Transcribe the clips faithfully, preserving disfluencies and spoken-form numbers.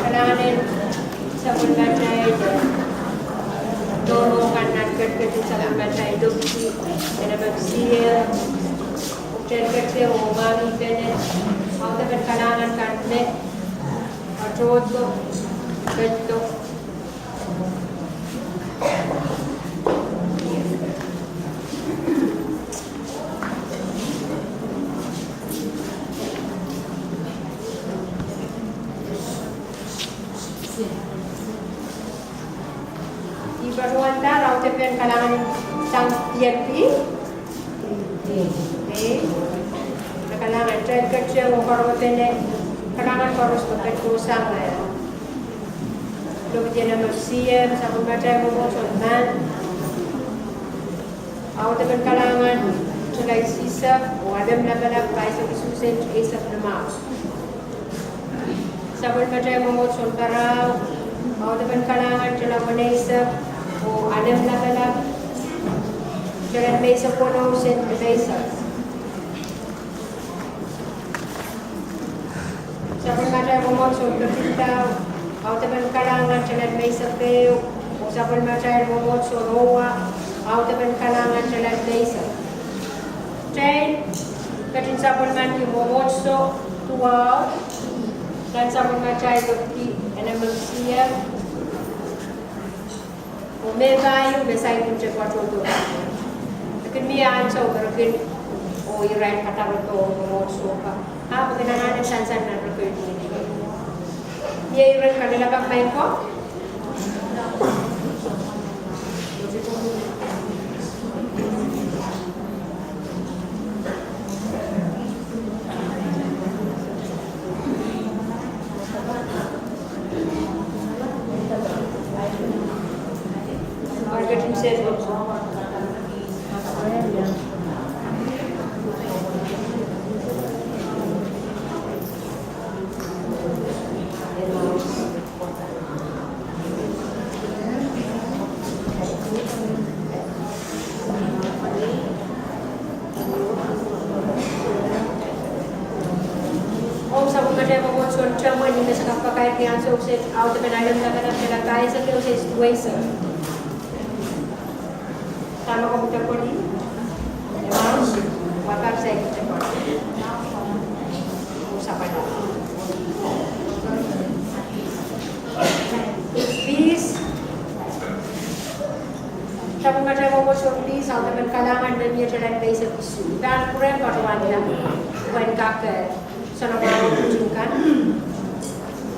Kalahngan en sapwellimatail, tohrohr kan nan ketiket en sapwellimatail Dopisi, en Dopisi, Dr. Kete oh Mami Bennett. Audepen kalahngan kan me, atohdo, peddo. I patohwanda audepen kalahngan sang I L P. Ei, kalahngan teiket, oh koaros me pene, kalahngan koaros me pene sang, eh, lokdien M M C M, sapwellimatail mwomwohdiso en Maing. Audepen kalahngan tala isihsek, oh alem lapalap pahisek isuh sent eisek limau. Sapwellimatail mwomwohdiso en Pahrau, audepen kalahngan tala weneisek, oh alem lapalap tala limeisek weneu sent limeisek. Sapwellimatail mwomwohdiso en Ketindau, audepen kalahngan tala limeisek ehu, oh sapwellimatail mwomwohdiso en Owa, audepen kalahngan tala limeisek. Kitail ketin sapwellimaniki mwomwohdiso duwau nan sapwellimatail lokdi en M M C M. Oh me pahieu me saikinte patohdo. E kin mie ansou me re kin, oh irail kadarodo mwomwohdiso kan. Ahpw e kin anahne sansal nan rekeid. Mie iren kalelapak maing ko? Ong sapwellimatail mwomwohdiso en Temwen, I men sehse kapakaiahki ansou kiset, audepen alem lapalap tala pahisek ehu sent duweisek. Sama komw tepweli? Emaus, wapar sai tepweli. Usapwala. Peace. Sapwellimatail mwomwohdiso en Peace, audepen kalahngan me mie tala limeisek isuh. I pahn pwurehng patohwanda, pwehn kak, eh, soanamwahu tunkan.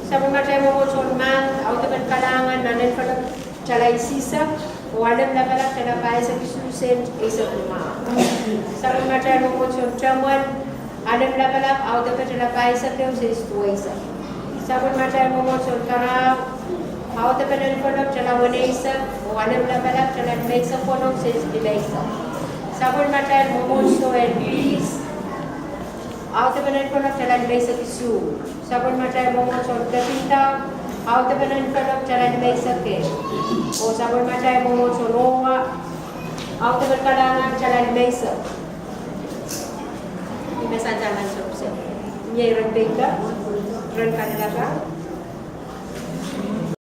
Sapwellimatail mwomwohdiso en Maing, audepen kalahngan nan envelope tala isihsek, oh alem lapalap tala pahisek isuh sent eisek limau. Sapwellimatail mwomwohdiso en Temwen, alem lapalap audepe tala pahisek ehu sent duweisek. Sapwellimatail mwomwohdiso en Pahrau, audepen envelope tala weneisek, oh alem lapalap tala limeisek weneu sent limeisek. Sapwellimatail mwomwohdiso en Peace, audepen envelope tala limeisek isuh. Sapwellimatail mwomwohdiso en Ketindau, audepen envelope tala limeisek ehu. Oh sapwellimatail mwomwohdiso en Owa, audepen kalahngan tala limeisek. I men sansal nan sokse. Mie iren paper, iren kalelapak.